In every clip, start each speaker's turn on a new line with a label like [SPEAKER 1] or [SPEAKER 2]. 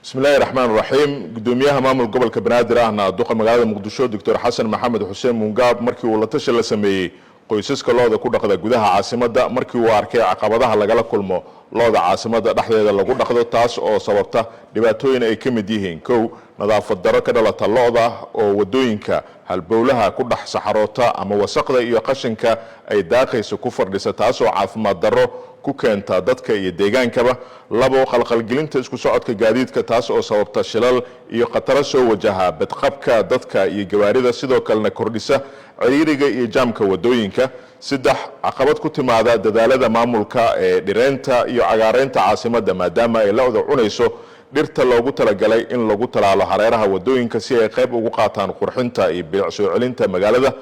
[SPEAKER 1] Bismillahi raxmaan raxiim. Gudoomiyaha maamul gobolka Banaadir ahna duqa magaalada Muqdisho, Doctor Xasan Maxamed Xuseen Mungaab, markii uu la tashi la sameeyey qoysaska lo'da ku dhaqda gudaha caasimadda, markii uu arkay caqabadaha lagala kulmo lo'da caasimadda dhexdeeda lagu dhaqdo, taas oo sababta dhibaatooyin ay ka mid yihiin: kow, nadaafad daro ka dhalata lo'da oo wadooyinka halbowlaha ku dhex saxaroota ama wasaqda iyo qashinka ay daaqaysa ku fadhisa, taas oo caafimaad darro ku keenta dadka iyo deegaankaba; labo, qalqalgelinta isku socodka gaadiidka, taas oo sababta shilal iyo khataro soo wajaha badqabka dadka iyo gawaarida, sidoo kalena kordhisa ciriiriga iyo jaamka wadooyinka; saddex, caqabad ku timaada dadaalada maamulka ee dhireynta iyo cagaareynta caasimadda, maadaama ay lo'da cunayso dhirta loogu talagalay in lagu talaalo hareeraha wadooyinka si ay qayb ugu qaataan qurxinta iyo bilic soo celinta magaalada;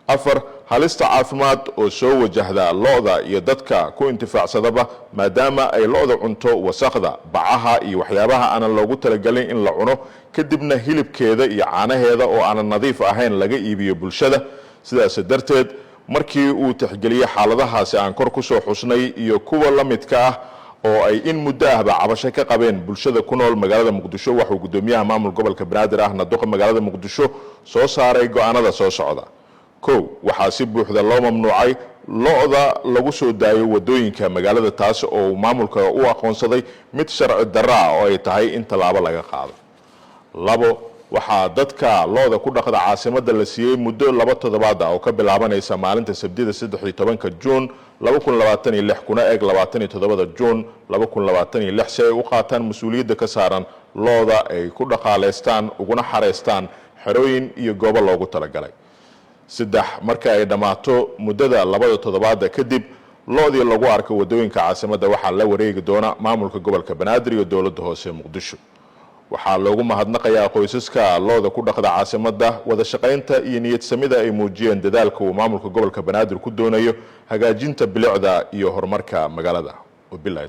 [SPEAKER 1] afar, halista caafimaad oo soo wajahda lo'da iyo dadka ku intifaacsadaba, maadaama ay lo'da cunto wasaqda, bacaha iyo waxyaabaha aanan loogu talagelin in la cuno, kadibna hilibkeeda iyo caanaheeda oo aanan nadiif ahayn laga iibiyo bulshada. Sidaas darteed, markii uu tixgeliyey xaaladahaasi aan kor ku soo xusnay iyo kuwa la midka ah oo ay in muddo ahba cabasho ka qabeen bulshada ku nool magaalada Muqdisho, waxuu gudoomiyaha maamul gobolka Banaadir ahna duqa magaalada Muqdisho soo saaray go'aanada soo socda. Kow, waxaa si buuxda loo mamnuucay lo'da lagu soo daayo wadooyinka magaalada, taas oo uu maamulka u aqoonsaday mid sharci darro ah oo ay tahay in tallaabo laga qaado. Labo, waxaa dadka lo'da ku dhaqda caasimadda la siiyey muddo 2 toddobaad ah oo ka bilaabanaysa maalinta Sabtida 13-ka Juun 2026 kuna eg 27-da Juun 2026 si ay u qaataan mas-uuliyadda ka saaran lo'da ay ku dhaqaalaystaan uguna xareystaan xerooyin iyo goobo loogu talagalay. Saddex, marka ay dhammaato muddada 2-da toddobaada kadib, lo'dii lagu arko wadooyinka caasimadda waxaa la wareegi doona maamulka gobolka Banaadir iyo dowladda hoose Muqdisho. Waxaa loogu mahadnaqayaa qoysaska lo'da ku dhaqda caasimadda wada shaqaynta iyo niyad samida ay muujiyeen dadaalka uu maamulka gobolka Banaadir ku doonayo hagaajinta bilicda iyo horumarka magaalada. Wabilahi.